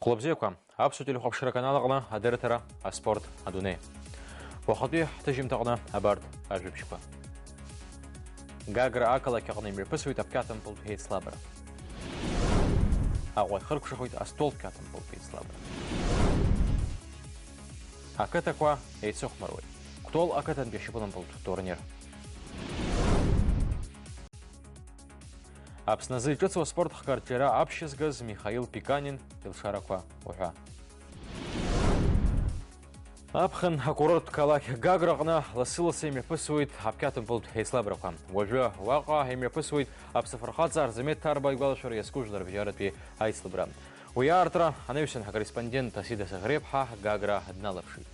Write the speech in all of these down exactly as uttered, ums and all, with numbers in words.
Хәлыбзиақәа, аԥсуа телехәаԥшра аканал аҟны адырраҭара «Аспорт адунеи». Уахатәи ҳҭыжьымҭаҟны абарҭ ажәабжьқәа. Гагра ақалақь аҟны имҩаԥысуеит аԥқьаҭымпылтә еицлабра. Аҟәа ихыркәшахоит астол ԥқьаҭымпылтә еицлабра. Ақыҭақәа еицыхәмаруеит. Кәтол ақыҭантәи ашьапылампылтә турнир. Аԥсназы иҿыцу аспорт хкы арҿиара аԥшьызгаз Михаил Пиканин илшарақәа уҳәа. Аԥхын акурорттә қалақь Гаграҟны лассы-лассы имҩаԥысуеит аԥқьаҭымпылтә еицлабрақәа. Уажәы уаҟа имҩаԥысуеит Аԥсны афырхаҵа Арзамеҭ Ҭарба игәалашәара иазку жәларбжьаратәи аицлабра. Уи аартра анаҩсан ҳкорреспондент Асида Саӷреиԥҳа Гагра дналаԥшит.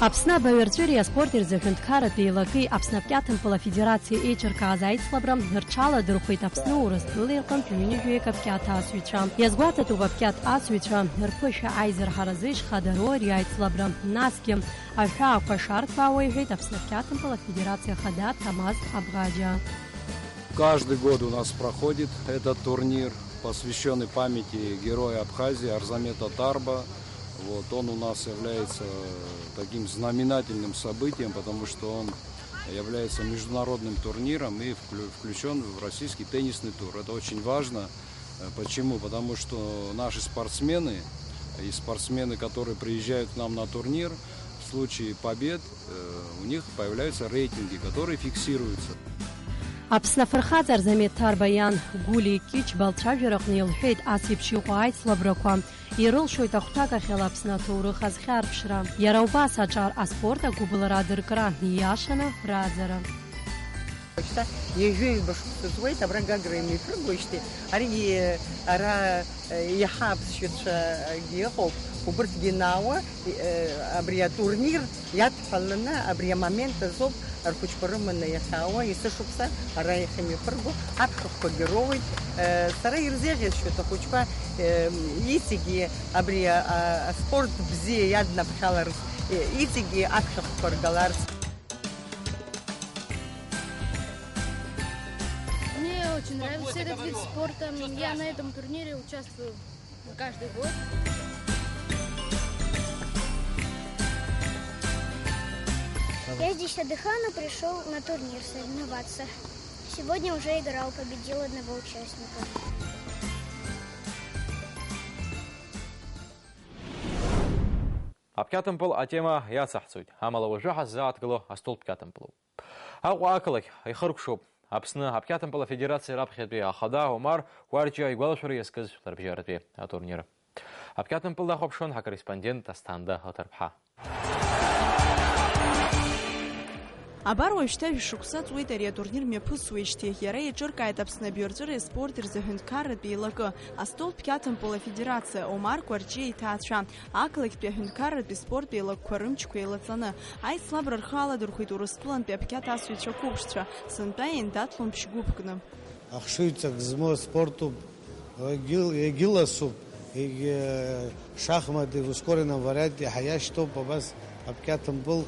Аԥсны абаҩарҵәыреи аспорти рзы аҳәынҭқарратә еилакеи Аԥсны аԥқьаҭымпыл афедерациеи еиҿыркааз аицлабра рҽаладырхәеит Аԥсны Урыстәылеи рҟынтә ҩынҩажәаҩык аԥқьаҭ асыҩцәа. Иазгәаҭатәуп аԥқьаҭ асыҩцәа рԥышәа аизырҳаразы ишхадароу ари аицлабра. Насгьы аҳәаақәа шарҭбаауа иҳәеит Аԥсны аԥқьаҭымпыл афедерациа ахада Ҭамаз Абӷаџьа. Каждый год у нас проходит этот турнир, посвящённый памяти героя Абхазии Арзамета Тарба. Вот, он у нас является таким знаменательным событием, потому что он является международным турниром и вклю-, включён в российский теннисный тур. Это очень важно. Э, почему? Потому что наши спортсмены и спортсмены, которые приезжают к нам на турнир, в случае побед, э, у них появляются рейтинги, которые фиксируются. Аԥсны афырхаҵа Арзамеҭ Ҭарба иан Гулиа Кьычба лцәажәараҟны илҳәеит ас еиԥш иҟоу аицлабрақәа ирылшоит ахәҭакахьала Аԥсны аҭоурых азхьарԥшра. Иара убас аҿар аспорт агәыбылра адыркра, ииашаны раӡара. Шьҭа ҩажәи ҩба шықәса зуеит абра Гагра имҩаԥыргоижьҭеи, аригьы ара, э, иаҳа аԥсшьацәагьы ыҟоуп, убырҭгьы наауа, э, абри атурнир иадҳәаланы абри амомент азоуп рхәыҷқәа рыманы иахьаауа, есышықәса ара иахьымҩаԥырго аԥхьахәқәагьы роуеит. Э, сара ирзеиӷьасшьоит ахәыҷқәа, э, иҵегьы абри, а, а, аспорт бзиа иаднаԥхьаларц, э, иҵегьы аԥхьахәқәа ргаларц. Мне очень нравится этот вид спорта. Я на этом турнире участвую каждый год. Я здесь отдыхаю, но пришёл на турнир соревноваться. Сегодня уже играл, победил одного участника. Аԥқьаҭымпыл атема иацаҳҵоит, амала уажәы ҳаззааҭгыло астол ԥқьаҭымпылуп. Аҟәа ақалақь ихыркәшоуп Аԥсны аԥқьаҭымпыл афедерациа раԥхьатәи ахада Омар Кәарҷиа игәалашәара иазкыз жәларбжьаратәи атурнир. Аԥқьаҭымпыл дахәаԥшуан ҳакорреспондент Асҭанда Оҭарԥҳа. Абар уажәшьҭа жәшықәса ҵуеит ари атурнир мҩаԥысуеижьҭеи. Иара еиҿыркааит Аԥсны абаҩрҵәыреи аспорти рзы аҳәынҭқарратә еилакы, астол ԥқьаҭымпыл афедерациа, Омар Кәарҷиа иҭаацәа, ақалақьтәи аҳәынҭқарратәи спорттә еилакқәа рымчқәа еилаҵаны. Аицлабра рхы аладырхәеит Урыстәылантәи аԥқьаҭ асыҩцәа қәыԥшцәа, сынтәа еиндәаҭлон ԥшь-гәыԥкны. Ахшыҩҵак змоу аспортуп, егьыл-, егьыласуп, егь-, шахматы в ускоренном варианте иаҳа иашьҭоуп абас аԥқьаҭымпыл,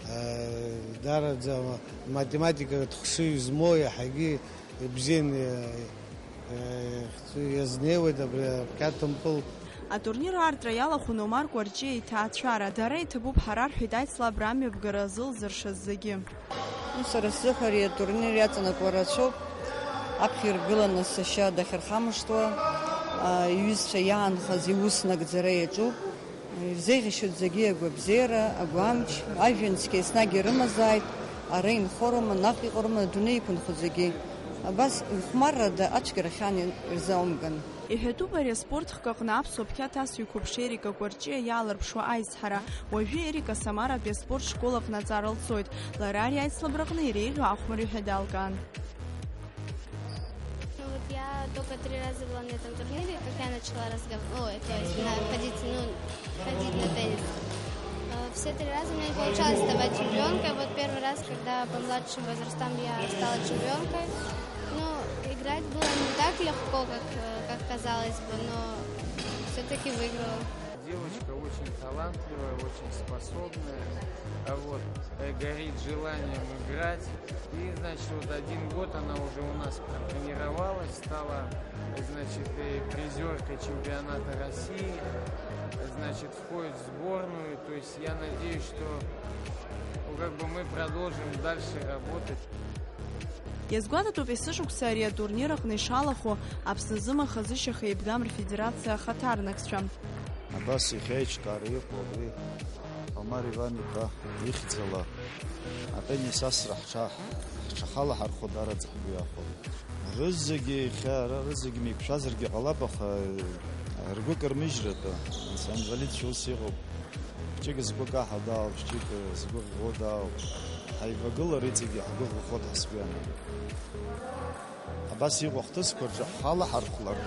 э, даараӡа математикатә хшыҩ змоу иаҳагьы ибзианы, э, э, иазнеиуеит абри аԥқьаҭымпыл. Атурнир аартра иалахәын Омар Кәарҷиа иҭаацәара. Дара иҭабуп ҳара, рҳәеит, аицлабра амҩаԥгара азылзыршаз зегьы. Ну, сара сзыҳәа ари атурнир иаҵанакуа рацәоуп. Аԥхьа иргыланы сашьа дахьырхамышҭуа, а, иҩызцәа иаанхаз иус нагӡара иаҿуп. Ирзеиӷьашьоит зегьы агәабзиара, агәамч, ажәҩан цқьа еснагь ирымазааит, ара инхо роума, наҟ иҟоу роума, адунеи иқәынхо зегьы. Абас ихәмаррада ацәгьарахьан ирзаумган. Иҳәатәуп ари аспорт хкы аҟны аԥсуа ԥхьаҭ асыҩ қәыԥш Ерика Кәарҷиа иаалырԥшуа аизҳара. Уажәы Ерика Самаратәи аспорт школ аҟны аҵара лҵоит. Лара ари аицлабраҟны иреиӷьу ахәмарҩы ҳәа далкаан. Ну вот я только три раза была на этом турнире, как я начала разгов-, ой, то есть на-, ходить, ну, ходить на теннис. Э, все три раза у меня не получалось вставать чемпионкой. Вот первый раз, когда по младшим возрастам я стала чемпионкой, ну, играть было не так легко, как, э, как казалось бы, но всё-таки выиграла. Девочка очень талантливая, очень способная, а вот, э, горит желанием играть. И, значит, вот один год она уже у нас протренировалась, стала, значит, и призёркой чемпионата России, значит, входит в сборную. То есть я надеюсь, что, ну, как бы мы продолжим дальше работать. Иазгәаҭатәуп есышықәса ари атурнир аҟны ишалахәу Аԥсны зымаха-зышьаха еибгам рфедерациа ахаҭарнакцәа. Абас иахьа аиҿкаара иҟоу абри Омар Иван-иԥа ихьӡала атеннис асра ҳҽа-, ҳҽахалаҳархәо даараӡа ҳгәы иахәоит. Рызегьы иахьа ара рызегьы меиқәшәазаргьы ҟалап, аха ргәы кырмыжьратәы, анцәа инвалидцәа ус иҟоуп. Ҷык згәы каҳауа дааоуп, ҷык згәы ӷәӷәоу дааоуп. Ҳаивагылар иҵегьы ҳгәы ӷәӷәоуп ҳәа сгәы иаанагоит. Абас иҟоу ахҭысқәа рҿы ҳхала ҳархәлар,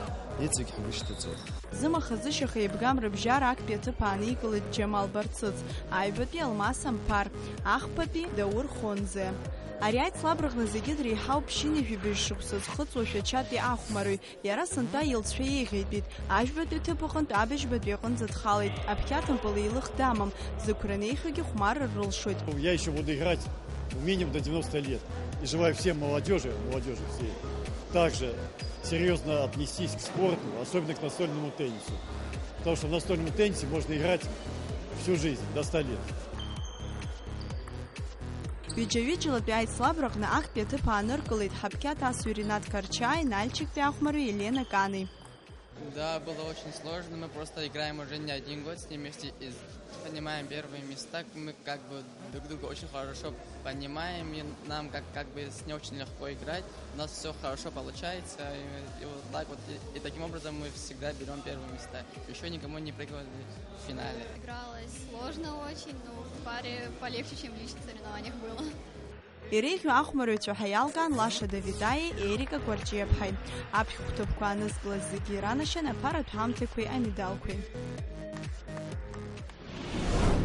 иҵегь ҳгәы шьҭыҵуеит. Зымаха-зышьаха еибгам рыбжьара актәи аҭыԥ ааникылеит Џьамал Барцыц, аҩбатәи Алмас Амԥар, ахԥатәи Даур Хонзе. Ари аицлабраҟны зегьы дреиҳау ԥшьынҩажәи быжь шықәса зхыҵуа Шәачатәи ахәмарҩ, иара сынтәа илҵшәа еиӷьеитәит, ажәбатәи аҭыԥ аҟынтә абыжьбатәи аҟынӡа дхалеит, аԥхьаҭампыл еилых дамам, зықәра неихьоугьы хәмарра рылшоит. Я ещё буду играть умением до девяноста лет. И желаю всем молодёжи, молодёжи всей, также серьёзно отнестись к спорту, особенно к настольному теннису. Потому что в настольном теннисе можно играть всю жизнь, до ста лет. Ҩыџьа-ҩыџьалатәи аицлабраҟны актәи аҭыԥ ааныркылеит ҳаԥхьаҭа асҩы Ринат Карчаи, Нальчиктәи ахәмарҩы Елена Кани. Да, было очень сложно. Мы просто играем уже не один год с ним вместе и понимаем первые места. Мы как бы друг друга очень хорошо понимаем, и нам как, как бы с ней очень легко играть. У нас всё хорошо получается, и, и вот так вот, и, и таким образом мы всегда берём первые места. Ещё никому не проигрывали в финале. Игралось сложно очень, но в паре полегче, чем в личных соревнованиях было. Иреиӷьу ахәмарҩцәа ҳәа иалкаан Лаша Давидаи Ерика Кәарҷиаԥҳаи. Аԥшьхәҭыԥқәа анызкылаз зегьы иранашьан аԥаратә ҳамҭақәеи амедалқәеи.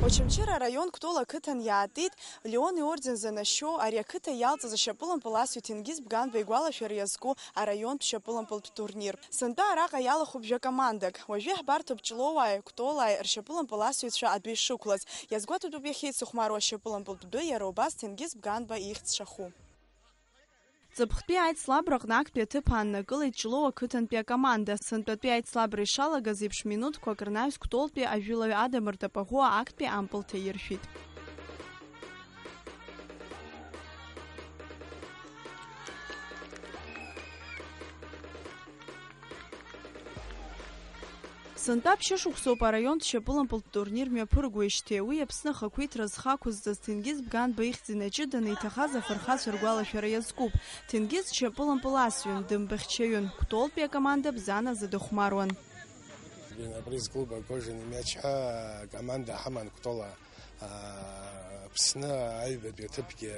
Очамчыра араион Кәтол ақыҭан иаатит Леон иорден занашьоу ари ақыҭа иалҵыз ашьапылампыл асҩы Ҭенгиз Бганба игәалашәара иазку араионтә шьапылампылтә турнир. Сынтәа араҟа иалахәуп жәа-командак. Уажәы иаҳбарҭоуп Ҷлоуааи Кәтолааи ршьапылампыл асыҩцәа адәы ишықәлаз. Иазгәаҭатәуп иахьеицыхәмаруа ашьапылампылтә дәы иара убас Ҭенгиз Бганба ихьӡ шаху. Ҵыԥхтәи аицлабраҟны актәи аҭыԥ ааннакылеит Ҷлоу ақыҭантәи акоманда. Сынтәатәи аицлабра ишалагаз еиԥш, минуҭқәак рнаҩс Кәтолтәи ажәылаҩ Адамыр Тапаӷәуа актәи ампыл ҭаиршәит. Сынтәа ԥшьышықәсоуп араионтә шьапылампылтә турнир мҩаԥыргоижьҭеи. Уи Аԥсны ахақәиҭра зхы ақәызҵаз Ҭенгиз Бганба ихьӡ инаҷыданы иҭахаз афырхацәа ргәалашәара иазкуп. Ҭенгиз шьапылампыл асҩын, дымбыхьчаҩын, Кәтолтәи акоманда бзаназы дыхәмаруан. Абри зклуб Акожаный мяч ҳәа акоманда ҳаман Кәтола. Аԥсны аҩбатәи аҭыԥгьы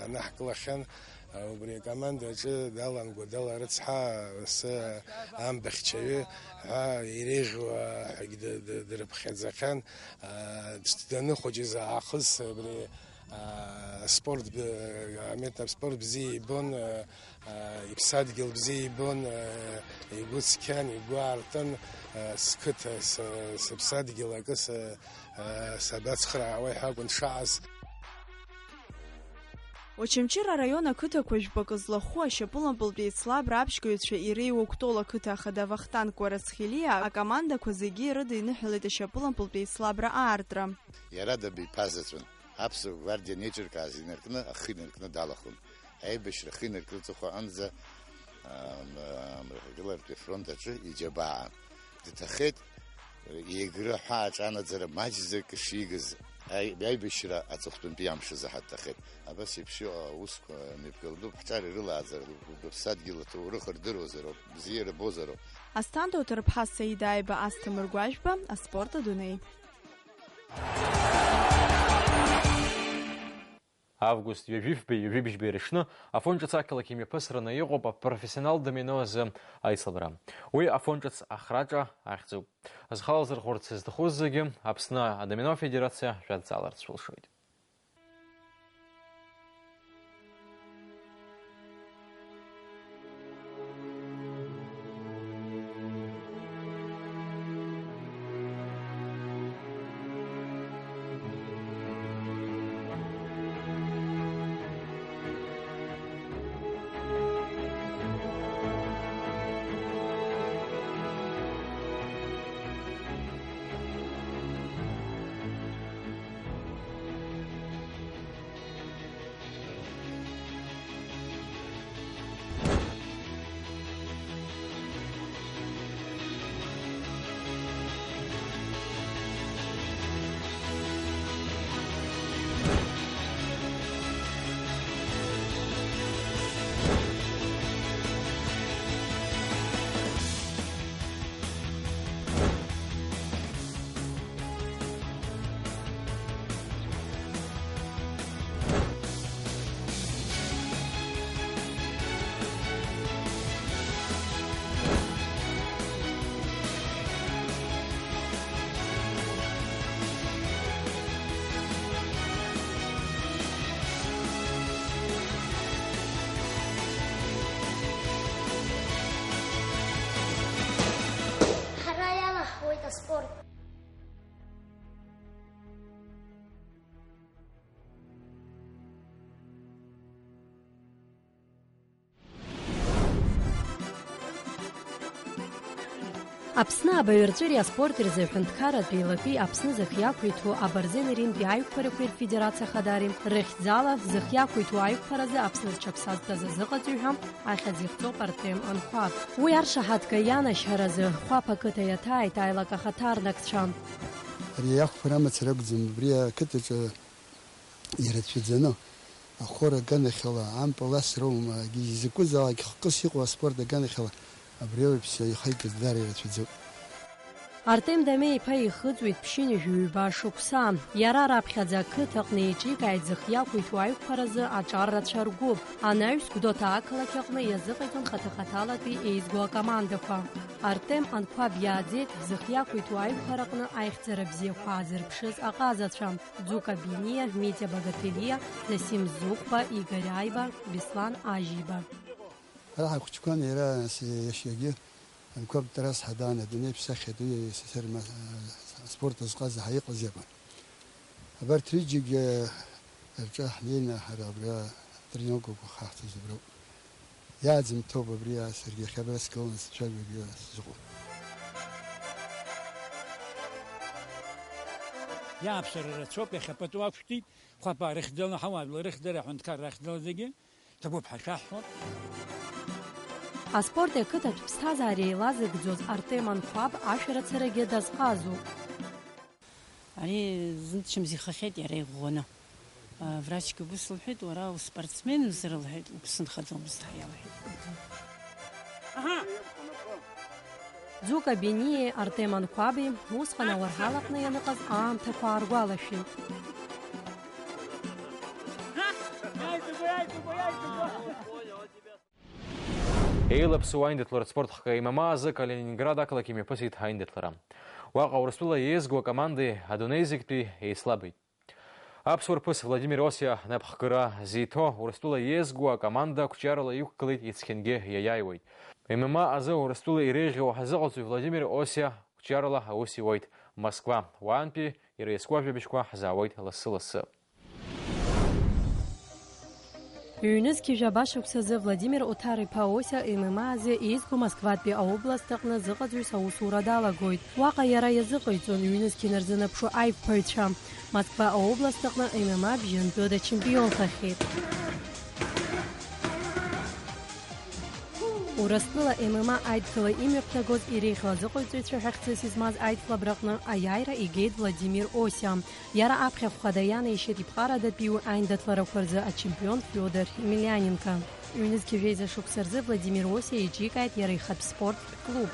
анаҳкылахьан, убри акоманда аҿы Далан Гәадала рыцҳа, асы амбахьчаҩы ҳәа иреиӷьу ҳәагьы ды-, ды-, дрыԥхьаӡахьан. Даныхәыҷыз аахыс абри аспорт б-, аметр спорт бзиа ибон. Иԥсадгьыл бзиа ибон, игәы цқьан, игәы аартын, сқыҭа, сы-, сыԥсадгьыл акы са-, сабацхраауеи ҳәа акәын дшааз. Очамчыра араион ақыҭақәа жәпакы злахәу ашьапылампылтә еицлабра аԥшьгаҩцәа иреиуоу Кәтол ақыҭа ахада Вахтанг Кәарацхелиа акомандақәа зегьы ирыдиныҳәалеит ашьапылампылтә еицлабра аартра. Иара дабиԥазаҵәын. Аԥсуа гвардиа неиҿыркааз инаркны, ахы инаркны далахәын. Аибашьра ахы инаркны аҵыхәа аҟынӡа, ам, амрагыларатәи афронт аҿы иџьабаа дҭахеит. Егры аҳәаа аҿанаӡара маҷӡак шигаз аи-, аибашьра аҵыхәтәантәи амш азы ҳадҭахеит. Абас еиԥш иҟоу аусқәа мҩаԥгатәуп, ҳҿар ирылааӡароуп, рыԥсадгьыл аҭоурых рдыруазароуп, бзиара бозароуп. Асҭанда Оҭарԥҳа, Саида Аиба, Асҭамыр Гәажәба, аспорт адунеи. Август ҩажәифбеи, ҩажәибжьбеи рышны Афон ҿыц ақалақь имҩаԥысраны иҟоуп апрофессионал домино азы аицлабра. Уи Афон ҿыц ахраҿа ахьӡуп. Зхы алзырхәырц зҭаху зегьы Аԥсны адомино афедерациа шәадҵааларц шәылшоит. Аспорт. Аԥсны абаҩрҵәыреи аспорти рзы аҳәынҭқарратә еилакеи Аԥсны зых иақәиҭу абырзен ринтәи аиқәԥарақәеи рфедерациа хадари рыхьӡала зых иақәиҭу аиқәԥаразы Аԥсны зҽаԥсазтәыз азыҟаҵаҩ ҳәа ахьӡ ихҵоуп Артем Анқәаб. Уи аршаҳаҭга ианашьаразы Хәаԥ ақыҭа иаҭааит аилак ахаҭарнакцәа. Ари иақәԥара амацара акәӡам, убри ақыҭаҿы ирацәаӡаны, ахор аганахьала, ампыл асра аума, изакәызаалак хкыс иҟоу аспорт аганахьала абри ауаҩԥсы ихаиҭаз даара ирацәаӡоуп. Артем Дамеи-иԥа ихыҵуеит ԥшьынҩажәи ҩба шықәса. Иара раԥхьаӡа ақыҭаҟны еиҿикааит зых иақәиҭу аиқәԥаразы аҿар рацәа ргәыԥ. Анаҩс Гәдоуҭа ақалақь аҟны иазыҟаиҵон хаҭа-хаҭалатәи еизго акомандақәа. Артем Анқәаб иааӡеит зых иақәиҭу аиқәԥараҟны аихьӡара бзиақәа аазырԥшыз аҟазацәа. Ӡука Биниа, Митиа Багателиа, Зосим Зухба, Игорь Аиба, Беслан Ажьиба. Ҳара ҳахәыҷқәан иара с-, иашьагьы Анқәаб Тарас ҳәа даан адунеи аԥсахьа ду СССР ма-, спорт азҟаза ҳәа иҟаз иакәын. Абарҭ рҩыџьегьы рҿы ҳнеины ҳара абра атренировкақәа ҳахьӡыз аброуп. Иааӡымҭоуп абри, саргьы иахьа абра сгыланы сцәажәогьы сзыҟоуп. Иааԥсара рацәоуп, иахьа пату ақәшәтәит, Хәаԥаа рыхьӡала, ҳауаажәлар рыхьӡала, аҳәынҭқарра ахьӡала зегьы ҭабуп ҳәа шәаҳҳәоит. Аспорти ақыҭатә ԥсҭазаареи еилазыгӡоз Артем Анқәаб ашәарыцарагьы дазҟазоуп. Ари зынтә чымз ихахьеит иара иӷәӷәаны. А, врачгьы убыс лҳәеит, уара успортсмен узар, лҳәеит, уԥсы нхаӡомызт ҳәа иалҳәеит. Ӡука Бениеи Артем Анқәаби усҟан ауарҳалаҟны ианыҟаз аамҭақәа ааргәалашәеит. Еилаԥсоу аиндаҭларатә спорт хкы ММА азы Калининград ақалақь имҩаԥысит аиндаҭлара. Уаҟа Урыстәыла еизгоу акомандеи адунеи зегьтәи еицлабит. Аԥсуа рԥыс Владимир Осиа напхгара зиҭо Урыстәыла еизгоу акоманда қәҿиарала иқәгылеит, ицқьангьы иаиааиуеит. ММА азы Урыстәыла иреиӷьу ҳазыҟаҵаҩ Владимир Осиа қәҿиарала аус иуеит Москва. Уаантәи иара иазку ажәабжьқәа ҳзаауеит лассы-лассы. Ҩнызқьи жәаба шықәсазы Владимир Оҭар-иԥа Осиа ММА азы еизгоу Москватәи аобласт аҟны зыҟаҵаҩыс аусура далагоит. Уаҟа иара иазыҟаиҵон ҩнызқьи нарзынаԥшу аиқәԥаҩцәа. Москва аобласт аҟны ММА бжьынтәыда чемпионхахьеит. Урыстәыла ММА аидкыла имҩаԥнагоз иреиӷьу азыҟаиҵаҩцәа ҳәа хьӡыс измаз аидкылабраҟны аиааира игеит Владимир Осиа. Иара аԥхьахә хада ианеишьеит иԥҟарадатәиу аиндаҭларақәа рзы ачемпион Фиодор Емельяненко. Ҩнызқьи жәеиза шықәса рзы Владимир Осиа еиҿикааит иара ихатә спорттә клуб.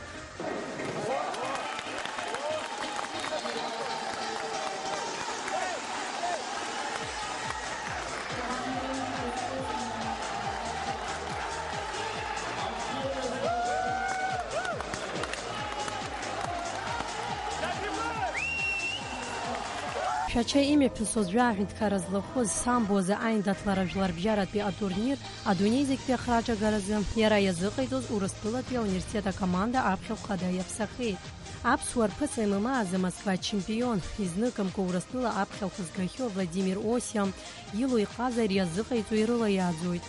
Шәача имҩаԥысуаз жәаҳәынҭқарра злахәыз самбо азы аиндаҭлара жәларбжьаратәи атурнир адунеи зегьтәи ахраҿагаразы иара иазыҟаиҵоз Урыстәылатәи ауниверситет акоманда аԥхьахә хада иаԥсахеит. Аԥсуа рԥыс ММА азы Москва ачемпион, изныкымкәа Урыстәыла аԥхьахә згахьоу Владимир Осиа илоу иҟаза иазыҟаиҵо ирылаиааӡоит.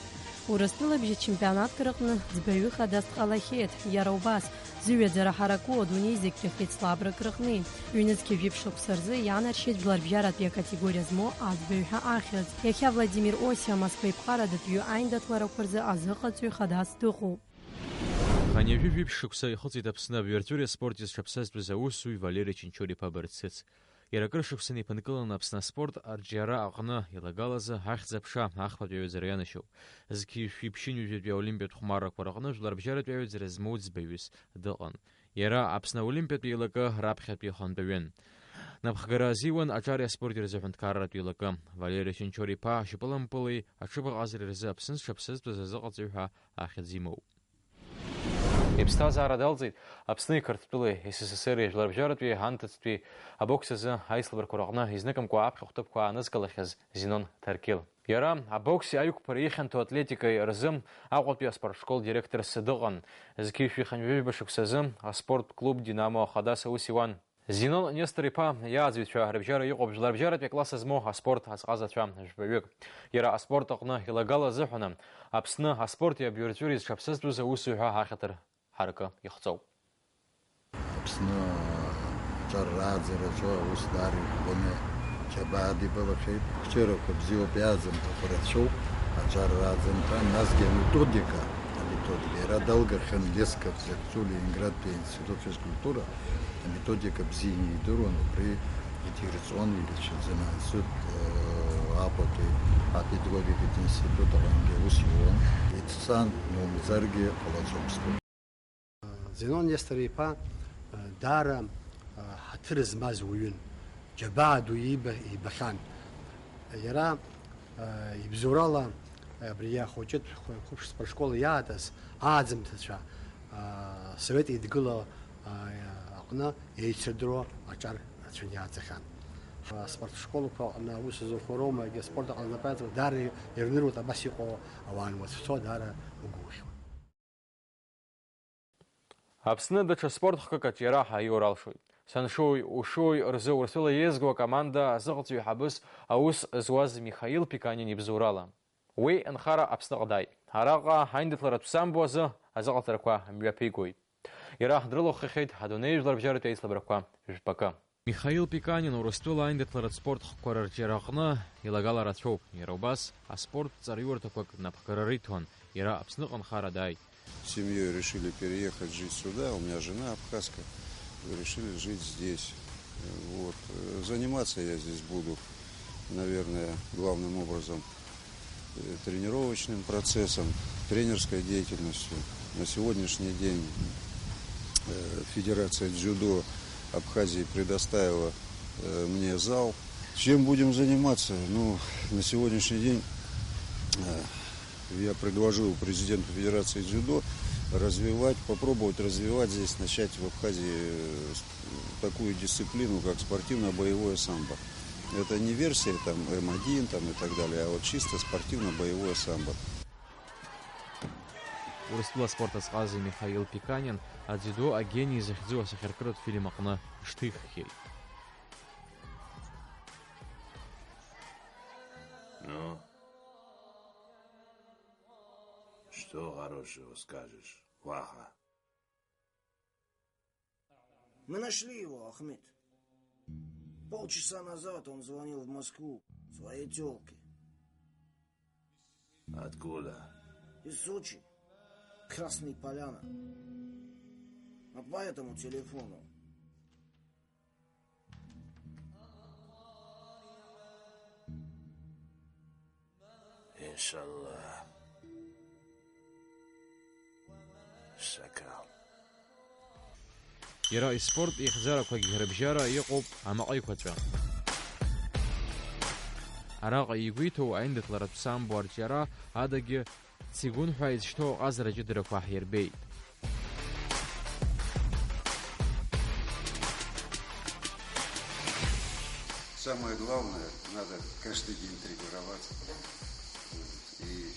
Урыстәылабжьа чемпионатк рыҟны ӡбаҩы хадас дҟалахьеит, иара убас, зыҩаӡара ҳараку адунеи зегьтәи хеицлабрак рыҟни. Ҩнызқьи жәиԥшь шықәса рзы ианаршьеит жәларбжьаратәи акатегориа змоу аӡбаҩ ҳәа ахьӡ. Иахьа Владимир Осиа Москва иԥҟарадатәиу аиндаҭларақәа рзы азыҟаҵаҩ хадас дыҟоуп. Хынҩажәи жәиԥшь шықәса ихыҵит Аԥсны абаҩрҵәыреи аспорти зҽаԥсазтәыз аусзуҩ Валери Чынчор-иԥа Барцыц. Иара акыр шықәса инеиԥынкыланы Аԥсны аспорт арҿиара аҟны илагалазы ахьӡ-аԥша ахԥатәи аҩаӡара ианашьоуп. Зқьи жәшәи ԥшьынҩажәатәи аолимпиатә хәмаррақәа рыҟны жәларбжьаратәи аҩаӡара змоу ӡбаҩыс дыҟан. Иара Аԥсны аолимпиатә еилакы раԥхьатәи ахантәаҩын. Напхгара азиуан аҿари аспорти рзы аҳәынҭқарратә еилакы. Валери Чынчор-иԥа ашьапылампыли аҽыбӷаҟазареи рзы Аԥсны зҽаԥсазтәыз азыҟаҵаҩ ҳәа ахьӡ имоуп. Иԥсҭазаара далҵит Аԥсни Қырҭтәылеи С С С Р-и жәларбжьаратәи анҭыҵтәи абокс азы аицлабрақәа рыҟны изныкымкәа аԥхьахә ҭыԥқәа аанызкылахьаз Зинон Ҭаркьыл. Иара абокси аиқәԥареи ихьанҭоу атлетикеи рзы Аҟәатәи аспортшкол директорс дыҟан. Зқьи жәшәи хынҩажәи жәаба шықәсазы аспорттә клуб Динамо Ахадас аус иуан. Зинон Нестор-иԥа иааӡаҩцәа рыбжьара иҟоуп жәларбжьаратәи акласс змоу аспорт азҟазацәа жәпаҩык. Иара аспорт аҟны илагала азыҳәаны Аԥсны аспорти абиуарҵәыреи зҽаԥсазтәыз аусзуҩ ҳәа ахьаҭыр ҳаракы ихҵоуп. Аԥсны аҿар рааӡараҿы аус даара иӷәӷәаны џьабаа дибалахьеит. Хәҷырақәа бзиоуп, иааӡамҭақәа рацәоуп. Аҿар рааӡамҭа, насгьы аметодика, аметодика. Иара далгахьан Лесков Закцу Ленинградтәи аинститут физкультура. Аметодика бзианы идыруан, убри идирҵон, ирацәаӡаны ансуд, э, Аҟәатәи апедагогикатә институт аҟынгьы аус иуан. Иҭҵан, иумӡаргьы ҟалаӡом сгәы. Зенон Нестор-иԥа, э, даара, э, ҳаҭыр змаз уаҩын, џьабаа ду ииба-, ибахьан. Иара, э, ибзоурала, э, абри ахәыҷытә хә-, қәыԥш спортшкол иаатыз ааӡамҭацәа, э, Совет Еидгыла, э, аҟны еицырдыруа аҿар рацәаны иааӡахьан. Аспортшколқәа аҟны аус зуқәа роума, егьи аспорт аҟны знапы иаҵоу даара ирныруеит абас иҟоу ауаа ануацәцо, даара угәоухьуеит. Аԥсны даҽа спорт хкык аҿиара ҳаиур алшоит. Саншуи ушуи рзы Урыстәыла еизгоу акоманда азыҟаҵаҩ ҳабыс аус зуаз Михаил Пиканин ибзоурала. Уи нхара Аԥсныҟа дааит. Араҟа аиндаҭларатә самбо азы азыҟаҵарақәа мҩаԥигоит. Иара дрылахәхахьеит адунеи жәларбжьаратәи аицлабрақәа жәпакы. Михаил Пиканин Урыстәыла аиндаҭларатә спорт хкқәа рырҿиараҟны илагала рацәоуп. Иара убас аспорт ҵараиурҭақәак напхгара риҭон. Иара Аԥсныҟа нхара дааит. Семьей решили переехать жить сюда. У меня жена абхазка. Решили жить здесь. Вот. Э, заниматься я здесь буду, наверное, главным образом, э, тренировочным процессом, тренерской деятельностью. На сегодняшний день, э, Федерация дзюдо Абхазии предоставила, э, мне зал. Чем будем заниматься? Ну, на сегодняшний день, э, я предложил президенту Федерации дзюдо развивать, попробовать развивать здесь, начать в Абхазии, э, с-, такую дисциплину, как спортивно-боевое самбо. Это не версия там эм один там и так далее, а вот чисто спортивно-боевое самбо. Урыстәыла аспорт азҟаза Михаил Пиканин адзидо агени захьӡу асахьаркыратә фильм аҟны ишьҭиххьеит. Ну, что хорошего скажешь, Ваха? Мы нашли его, Ахмед. Полчаса назад он звонил в Москву своей тёлке. Откуда? Из Сочи. Красная Поляна. А по этому телефону. Иншаллах. Шакал. Иара испорт ихьӡарақәагь рыбжьара иҟоуп амаҟа еиқәаҵәа. Араҟа игәеиҭоу аиндаҭларатә самбо арҿиара адагьы цигун ҳәа изышьҭоу аҟазара ҷыдарақәа ҳирбеит. Самое главное, надо каждый день тренироваться. И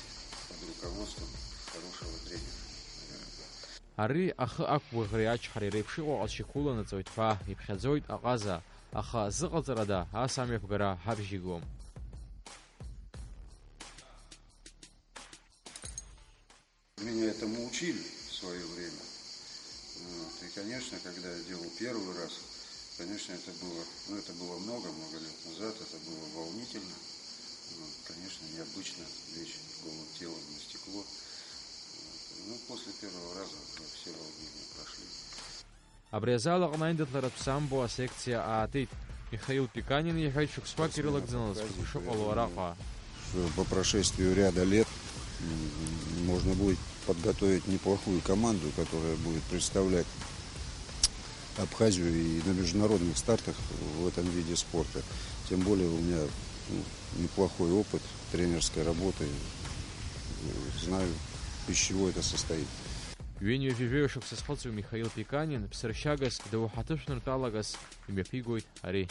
под руководством хорошего тренера, наверное. Ари ахы ақәгәыӷреи ачҳареи реиԥш иҟоу аҟазшьақәа уланаҵоит ҳәа иԥхьаӡоит аҟаза, аха зыҟаҵарада ас амҩаԥгара ҳабжьигом. Меня этому учили в своё время. Вот. И, конечно, когда я делал первый раз, конечно, это было, ну, это было много-много лет назад, это было волнительно. Вот. Конечно, необычно лечь голым телом на стекло. Вот. Ну, после первого раза уже все волнения прошли. Абри азал аҟны аиндаҭларатә самбо асекциа аатит. Михаил Пиканин иҳәеит, шықәсқәак ирылагӡаны лызқәа шыҟало араҟа. По прошествию ряда лет, м, можно будет подготовить неплохую команду, которая будет представлять Абхазию и на международных стартах в этом виде спорта. Тем более у меня, ну, неплохой опыт тренерской работы. Знаю, из чего это состоит. Ҩынҩажәи жәаҩа шықәса зхыҵуа Михаил Пиканин ԥсыршьагас, доуҳа ҭышәныртәалагас имҩаԥигоит ари.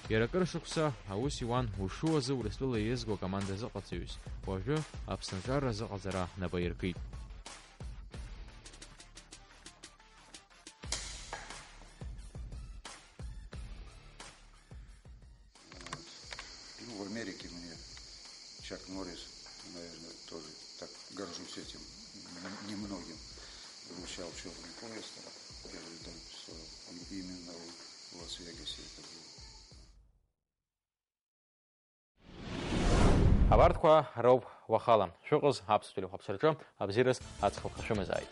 Иара акыр шықәса аус иуан ушу азы Урыстәыла еизгоу акоманда азыҟаҵаҩыс, уажәы Аԥсны аҿар азыҟаҵара нап аиркит. Америке мне Чак Норрис, наверное, тоже так горжусь этим. Н- Немногим вручал черный пояс, там, первый дом, что именно в Лас-Вегасе это было. Абарҭқәа роуп уахала. Шәыҟаз аԥсуа телехәаԥшраҿы абзиараз аҵх лхашәымазааит.